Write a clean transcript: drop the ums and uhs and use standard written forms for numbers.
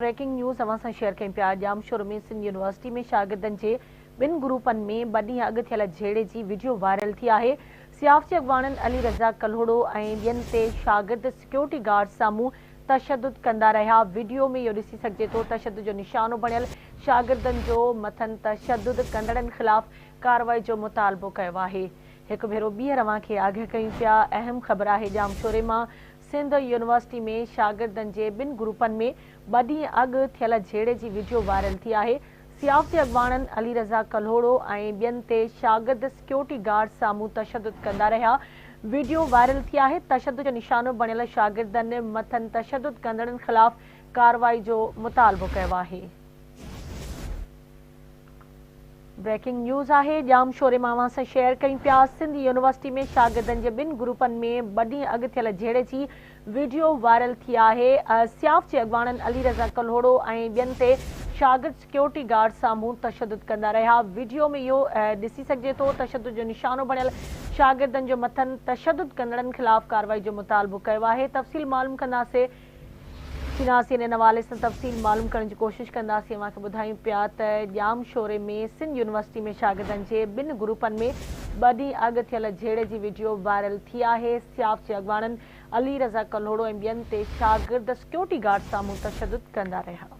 Breaking news اوهان سان share ڪيون پيا ڄامشورو ۾ سنڌ يونيورسٽي ۾ شاگردن جي ٻن گروپن ۾ ٻه ڏينهن اڳ ٿيل جهيڙي جي وڊيو وائرل ٿي آهي. سياف جي اڳواڻن علي رضا ڪلهوڙو ۽ ٻين تي شاگرد سيڪيورٽي گارڊز سامهون تشدد ڪندا رهيا. وڊيو ۾ اهو ڏسي سگهجي ٿو تشدد جو نشانو بڻيل شاگردن جو مٿن تشدد ڪندڙن خلاف ڪارروائي جو مطالبو ڪيو آهي. هڪ ڀيرو ٻيهر اوهان کي آگهه ڪيون پيا اهم خبر آهي ڄامشوري مان سنڌ يونيورسٽي ۾ شاگردن جي ٻن گروپن ۾ ٻه ڏينهن اڳ ٿيل جهيڙي جي وڊيو وائرل ٿي آهي. سياف جي اڳواڻن علي رضا ڪلهوڙو ۽ ٻين تي شاگرد سيڪيورٽي گارڊز سامهون تشدد ڪندا رهيا. وڊيو وائرل ٿي آهي. تشدد جو نشانو بڻيل شاگردن مٿن تشدد ڪندڙن خلاف ڪارروائي جو مطالبو ڪيو آهي. بريڪنگ نيوز آهي ڄامشوري مان اوهان سان شيئر ڪيون پيا سنڌ يونيورسٽي ۾ شاگردن جي ٻن گروپن ۾ ٻه ڏينهن اڳ ٿيل جهيڙي جي وڊيو وائرل ٿي آهي سياف جي اڳواڻن علي رضا ڪلهوڙو ۽ ٻين تي شاگرد سيڪيورٽي گارڊ سامهون تشدد ڪندا رهيا وڊيو ۾ اهو ڏسي سگهجي ٿو تشدد جو نشانو بڻيل شاگردن جو مٿن تشدد ڪندڙن خلاف ڪارروائي جو مطالبو ڪيو آهي تفصيل معلوم ڪنداسي ٿينداسين ان حوالي سان تفصيل معلوم ڪرڻ جي ڪوشش ڪنداسين اوهان کي ٻڌايون پيا ته ڄام شوري ۾ سنڌ يونيورسٽي ۾ شاگردن جي ٻن گروپن ۾ ٻه ڏينهن اڳ ٿيل جهيڙي جي وڊيو وائرل ٿي آهي سياف جي اڳواڻن علي رضا ڪلهوڙو ۽ ٻين تي شاگرد سڪيورٽي گارڊ سامهون تشدد ڪندا رهيا.